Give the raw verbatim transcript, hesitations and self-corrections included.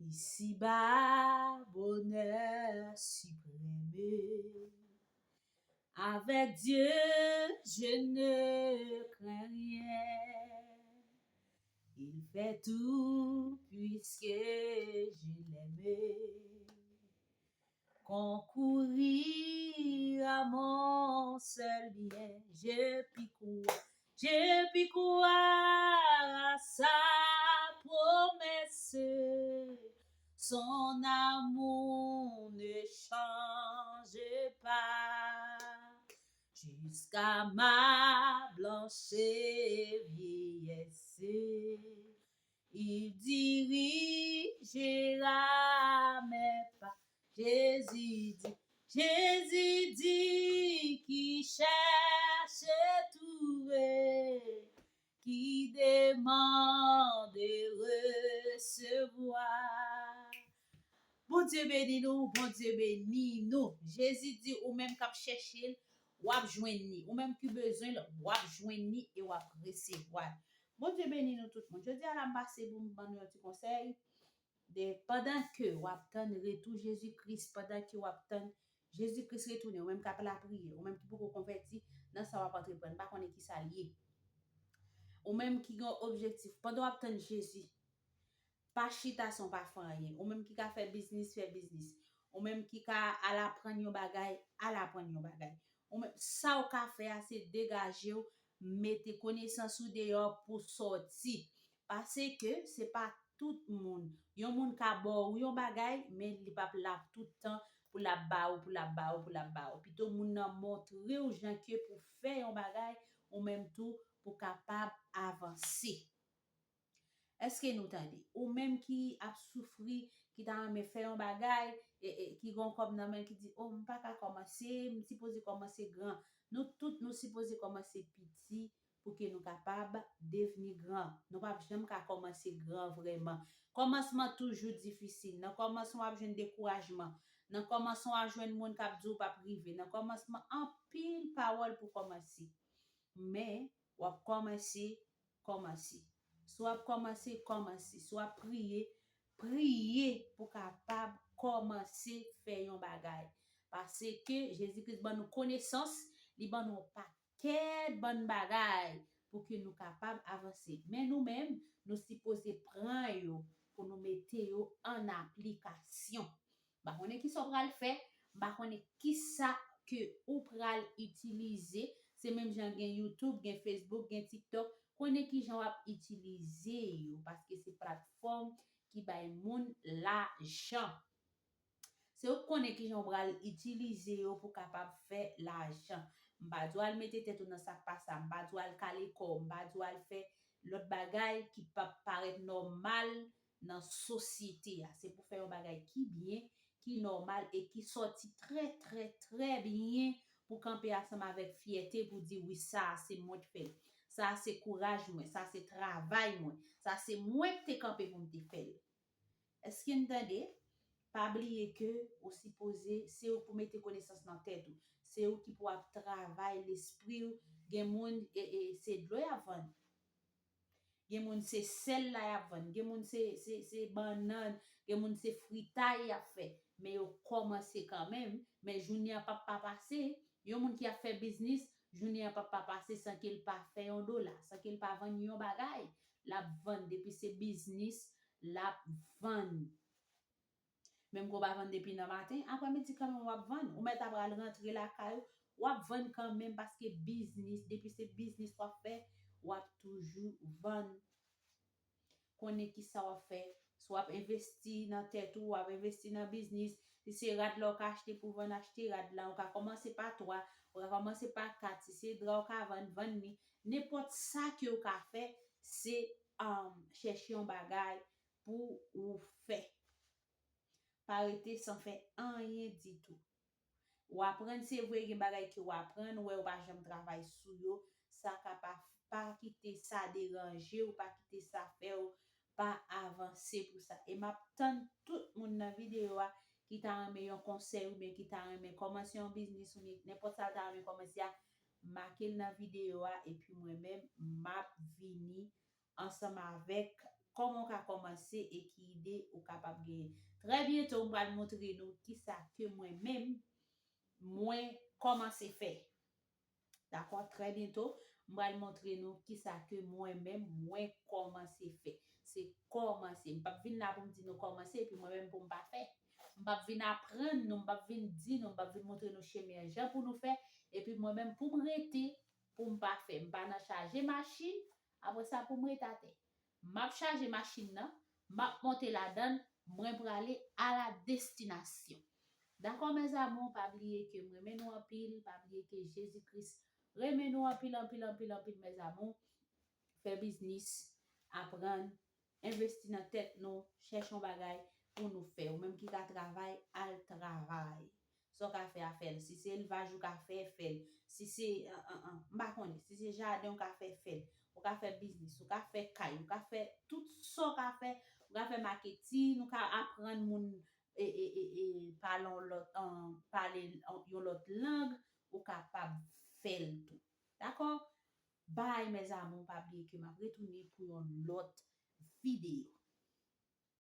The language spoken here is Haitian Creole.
Ici-bas, bonheur suprême. Avec Dieu, je ne crains rien. Il fait tout puisque je l'aime. Concourir à mon seul bien, je puis croire, je puis croire à sa promesse. Son amour ne change pas. Jusqu'à ma blanche vieillesse, il dirigera mes pas. Jésus dit, Jésus dit, qui cherche trouve, qui demande recevoir. Bondye beni nou, Bondye beni nou. Jezi di ou menm k ap chèche l, w ap jwenn li. Ou menm ki bezwen l, w ap jwenn li e w ap resevwa l. Bondye beni nou tout moun. Jodi a la m pase pou m ban nou yon ti konsèy. De, pandan ke w ap tann retou Jezi Kris, pandan ke w ap tann Jezi Kris retounen, ou menm k ap lapriyè, ou menm ki poko konvèti, nan sa w ap antreprann, m pa konnen ki sa l ye. Ou menm ki gen yon objektif, pandan w ap tann Jezi, pa chita san w pa fè anyen. Ou menm ki ka fè biznis, fè biznis. Ou menm ki ka al aprann yon bagay, al aprann yon bagay. Ou menm, sa w ka fè a, se degaje w, mete konesans ou deyò pou sòti. Paske se pa tout moun. Yon moun ka ba w yon bagay, men li p ap la tout tan pou l ap ba ou, pou l ap ba ou, pou l ap ba ou. Pito moun nan montre w jan ke pou fè yon bagay, ou menm tou pou kapab avanse. Èske nou tande? Ou menm ki ap soufri, ki ta renmen fè yon bagay, e, e, ki gen yon kòb nan men l, ki di, "O, m pa ka kòmanse, m sipoze kòmanse gran." Nou tout, nou sipoze kòmanse piti pou ke nou kapab devni gran. Nou p ap janm ka kòmanse gran vrèman. Kòmansman toujou difisil. Nan kòmansman, w ap jwenn dekourajman. Nan kòmansman, w ap jwenn moun k ap di w p ap rive. Nan kòmansman, anpil pawòl pou kòmanse. Men, w ap kòmanse, kòmanse. Si w ap kòmanse, kòmanse. Si w ap priye, priye pou kapab kòmanse fè yon bagay. Paske Jezi Kris ban nou konesans, li ban nou yon pakèt bann bagay pou ke nou kapab avanse. Men nou menm, nou sipoze pran yo pou nou mete yo an aplikasyon. M pa konnen kisa w pral fè, m pa konnen kisa ke ou pral itilize. Se menm jan gen YouTube, gen Facebook, gen TikTok. Konnen kijan w ap itilize yo, paske se platfòm ki bay moun lajan. Se ou k konnen kijan w pral itilize yo pou kapab fè lajan. M pa di w al mete tèt ou nan sa k pa sa, m pa di w al kale kò w, m pa di w al fè lòt bagay ki p ap parèt nòmal nan sosyete a. Se pou fè yon bagay ki byen, ki nòmal e ki sòti trè, trè, trè byen pou kanpe ansanm avèk fyète pou di, "Wi, sa a se mwen k fè l. Sa a se kouraj mwen, sa a se travay mwen, sa a se mwen k te kanpe pou m te fè l." Èske n tande? Pa bliye ke ou sipoze, se ou pou mete konesans nan tèt ou. Se ou ki pou ap travay lespri w. Gen moun, e, e, se dlo y ap vann. Gen moun se sèl la y ap vann. Gen moun se, se, se bannann. Gen moun se fritay y ap fè. Men yo kòmanse kanmenm. Men jounen an p ap pa pase. Yon moun ki ap fè biznis, jounen an p ap pa pase san ke l pa fè yon dola, san ke l pa vann yon bagay. L ap vann, depi se biznis, l ap vann. Menm ke w pa vann depi nan maten, aprèmidi kanmenm w ap vann. Ou mèt ap pral rantre lakay ou, w ap vann kanmenm paske biznis, depi se biznis w ap fè, w ap toujou vann. Konnen kisa w ap fè. Si w ap envesti nan tèt ou, w ap envesti nan biznis. Si se rad la w ka achte pou vann, achte rad la. Ou ka kòmanse pa twa, ou ka kòmanse pa kat. Si se dra w ka vann, vann li. Nenpòt sa ke w ka fè, se, um, chèche yon bagay pou ou fè. Pa rete san fè anyen ditou. W aprann, se vre, gen bagay ke w aprann, ou wè ou pa janm travay sou yo, sa ka pa, pa kite sa deranje w, pa kite sa fè w pa avanse pou sa. E m ap tann tout moun nan videyo a ki ta renmen yon konsèy oubyen ki ta renmen kòmanse yon biznis oubyen nenpòt sa l ta renmen kòmanse a, make l nan videyo a, epi mwen menm, m ap vini ansanm avèk kòman w ka kòmanse e ki ide ou kapab genyen. Trè byento, m pral montre nou kisa ke mwen menm, mwen kòmanse fè. Dakò? Trè byento, m pral montre nou kisa ke mwen menm, mwen kòmanse fè. Se kòmanse. M p ap vin la pou m di nou kòmanse, epi mwen menm pou m pa fè. M p ap vin aprann nou, m p ap vin di nou, m p ap vin montre nou chemen an jan pou nou fè, epi mwen menm pou m rete, pou m pa fè. M pa nan chaje machin, apre sa pou m ret atè. M ap chaje machin nan, m ap monte ladan l, mwen prale a la destinasyon. Dakò, mes amours, pa bliye ke m renmen nou anpil, pa bliye ke Jezi Kris renmen nou anpil, anpil, anpil, anpil, mes amours. Fè biznis, aprann, envesti nan tèt nou, chèche yon bagay pou nou fè. Ou menm ki ka travay, al travay. Sa w ka fè a, fè l. Si se elvaj ou ka fè, fè l. Si se, an, an, an, m pa konnen. Si se jaden ou ka fè, fè l. Ou ka fè biznis, ou ka fè kay, ou ka fè tout sa w ka fè. Ou ka fè maketin, ou ka aprann moun e, e, e, e, pale yon lòt, an, pale yon lòt lang, ou kapab fè l tou. Dakò? Bye, mes amours, pa bliye ke m ap retounen pou yon lòt videyo.